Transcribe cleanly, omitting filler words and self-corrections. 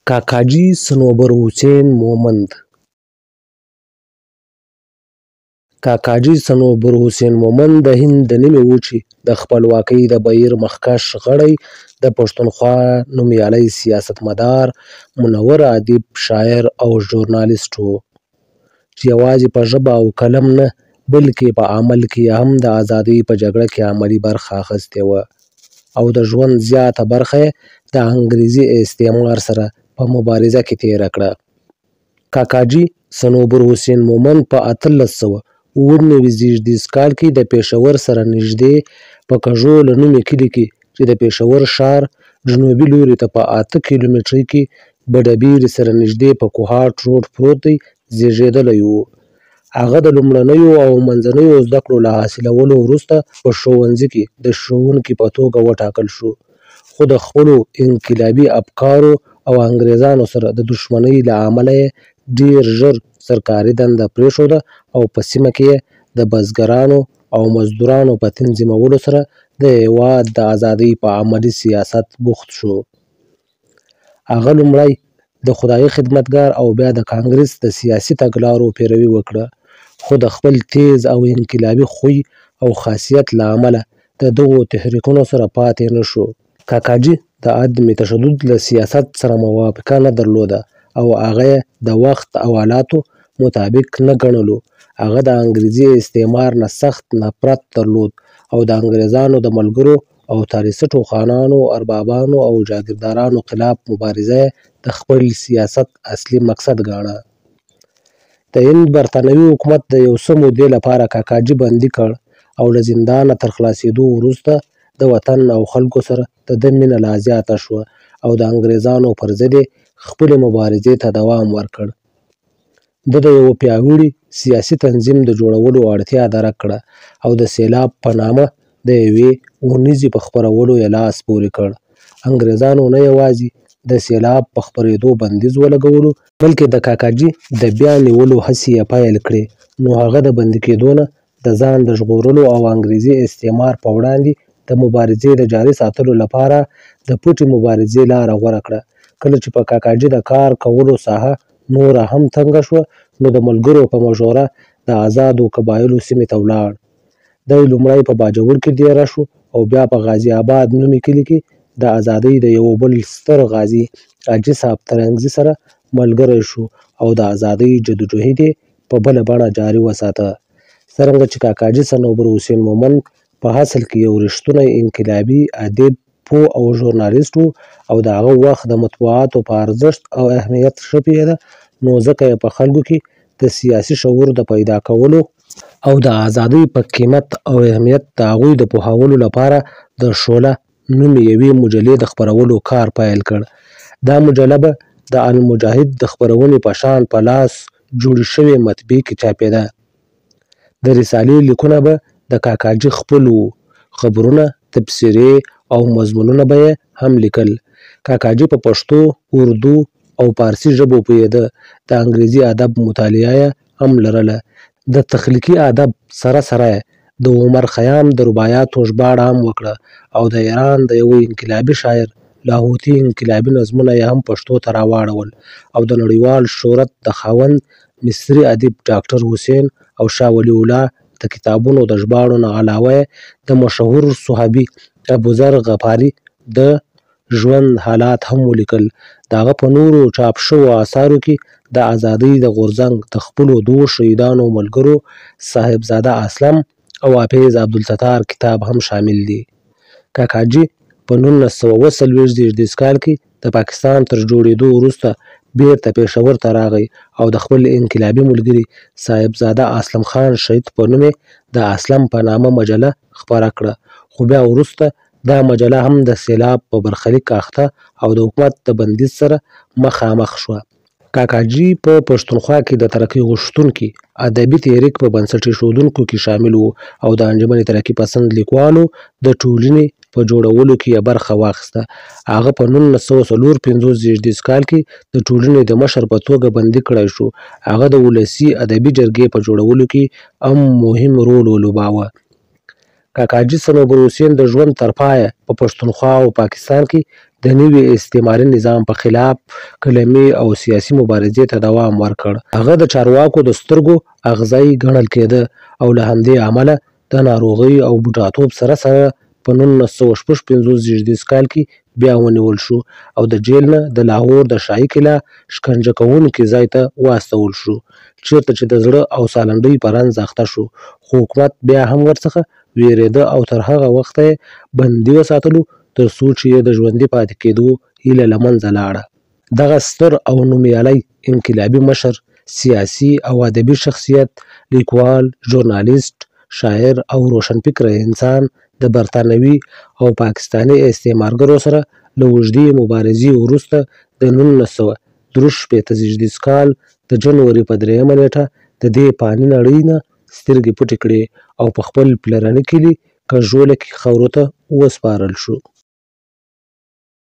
کاکاجي صنوبر حسین مومند. کاکاجي صنوبر حسین مومند د هند د نیمې وچې د خپلواکۍ د بهیر مخکښ غړی، د پښتونخوا نومیالی سیاستمدار، منور ادیب، شاعر او ژورنالیست و، چې یوازې په ژبه او قلم نه بلکې په عمل کې یې هم د ازادۍ په جګړه کې عملي برخه اخیستې وه او د ژوند زیاته برخه یې د انګریزي استعمار سره په مبارزه کې تېره کړه. کاکاجي صنوبر حسین مومند په 1897 زېږدیز کال کې د پېښور سره نږدې په کږوله نومي کلي کې، چې د پېښور ښار جنوبي لوري ته په 8 کیلومترۍ کې بډبېرې سره نږدې په کوهاټ روډ پروت دی، زېږېدلی و. هغه د لومړنیو او منځنیو زده کړو له حاصلولو وروسته په ښوونځي کې د ښوونکي په توګه وټاکل شو، خو د خپلو انقلابي افکارو او انګریزانو سره د دښمنۍ له امله یې ډېر ژر سرکاري دنده پرېښوده او په سیمه کې یې د بزګرانو او مزدورانو په تنظیمولو سره د هېواد د ازادۍ په عملي سیاست بوخت شو. هغه لومړی د خدایي خدمتګار او بیا د کانګرس د سیاسي تګلارو پیروي وکړه، خو د خپل تېز او انقلابي خوی او خاصیت له امله د دغو تحریکونو سره پاتې نه شو. کاکاجي د عدم تشدد له سیاست سره موافقه نه درلوده او هغه یې د وخت او حالاتو مطابق نه ګڼلو. هغه د انګریزي استعمار نه سخت نفرت درلود او د انګریزانو د ملګرو او تاریڅټو خانانو، اربابانو او جاګیردارانو خلاف مبارزه یې د خپل سیاست اصلي مقصد ګاڼه. د هند برتانوي حکومت د یو څه مودې لپاره کاکاجي بندي کړ او له زندانه تر خلاصېدو وروسته د وطن او خلکو سره د ده مینه لا زیاته شوه او د انګریزانو پر ضد یې خپلې مبارزې ته دوام ورکړ. ده د یوه پیاوړي سیاسي تنظیم د جوړولو اړتیا درک کړه او د سیلاب په نامه د یوې اونیزې په خپرولو یې لاس پورې کړ. انګریزانو نه یوازې د سیلاب په خپرېدو بندیز ولګولو، بلکې د کاکاجي د بیا نیولو هڅې یې پیل کړې، نو هغه د بندي کېدو نه د ځان د ژغورلو او انګریزي استعمار په وړاندې د مبارزې د جاري ساتلو لپاره د پټې مبارزې لاره غوره کړه. کله چې په کاکاجي د کار کولو ساحه نوره هم تنګه شوه، نو د ملګرو په مشوره د ازادو قبایلو سیمې ته ولاړ. دی لومړی په باجوړ کې دېره شو او بیا په غازي اباد نومي کلي کې د ازادۍ د یوه بل ستر غازي حاجي صاحب ترنګزي سره ملګری شو او د ازادۍ جدوجهد یې په بله بڼه جاري وساته. څرنګه چې کاکاجي صنوبر حسین مومند په اصل کې یو رښتونی انقلابي ادیب، پوه او ژورنالیست و او د هغه وخت د مطبوعاتو په ارزښت او اهمیت ښه پوهېده، نو ځکه یې په خلکو کې د سیاسي شعور د پیدا کولو او د ازادۍ په قیمت او اهمیت د هغوی د پوهولو لپاره د شعله نومې یوې مجلې د خپرولو کار پیل کړ. دا مجله به د المجاهد د خپرونې په شان په لاس جوړې شوې مطبعې کې چاپېده. د رسالې لیکونه به د کاکاجي خپل وو، خبرونه، تبصرې او مضمونونه به یې هم لیکل. کاکاجي په پښتو، اردو او فارسي ژبو پوهېده، د انګریزي ادب مطالعه یې هم لرله. د تخلیقي ادب سره سره یې د عمر خیام د رباعیاتو ژباړه هم وکړه او د ایران د یوه انقلابي شاعر لاهوتي انقلابي نظمونه یې هم پښتو ته راواړول او د نړیوال شهرت د خاوند مصري ادیب ډاکټر حسین او شاه ولي الله د کتابونو د ژباړو نه علاوه یې د مشهور صحابي ابوذر غفاري د ژوند حالات هم ولیکل. د هغه په نورو چاپ شوو آثارو کې د ازادۍ د غورځنګ د خپلو دوو شهیدانو ملګرو صاحبزاده اسلم او حافظ عبدالستار کتاب هم شامل دي. کاکاجي په 1947 زېږدیز کال کې د پاکستان تر جوړېدو وروسته بېرته پېښور ته راغی او د خپل انقلابي ملګري صاحبزاده اسلم خان شهید په نوم یې د اسلم په نامه مجله خپره کړه، خو بیا وروسته دا مجله هم د سیلاب په برخلیک اخته او د حکومت د بندیز سره مخامخ شوه. کاکاجي په پښتونخوا کې د ترقي غوښتونکي ادبي تحریک په بنسټ ایښودونکو کې شامل و او د انجمن ترقي پسند لیکوالو د ټولنې په جوړولو کې یې برخه واخیسته. هغه په 1954 زېږدیز کال کې د ټولنې د مشر په توګه بندي کړای شو. هغه د ولسي ادبي جرګې په جوړولو کې هم مهم رول ولوباوه. کاکاجي صنوبر حسین د ژوند تر پایه په پښتونخوا او پاکستان کې د نوي استعماري نظام په خلاف قلمي او سیاسي مبارزې ته دوام ورکړ. هغه د چارواکو د سترګو اغزی ګڼل کېده او له همدې امله د ناروغۍ او بوډاتوب سره سره په 1956 زېږدیز کال کې بیا ونیول شو او د جېل نه د لاهور د شاهي قلعه شکنجه کوونکي ځای ته واستول شو، چېرته چې د زړه او سالنډۍ په رنځ اخته شو، خو حکومت بیا هم ورڅخه وېرېده او تر هغه وخته یې بندي وساتلو تر څو چې یې د ژوندي پاتې کېدو هیله له منځه لاړه. دغه ستر او نومیالی انقلابي مشر، سیاسي او ادبي شخصیت، لیکوال، ژورنالیست، شاعر او روشنفکره انسان د برتانوي او پاکستاني استعمارګرو سره له اوږدې مبارزې وروسته د 1963 زېږدیز کال د جنوري په درېیمه نېټه د دې فاني نړۍ نه سترګې پټې کړې او په خپل پلرني کلي کژوله کې خاورو ته وسپارل شو.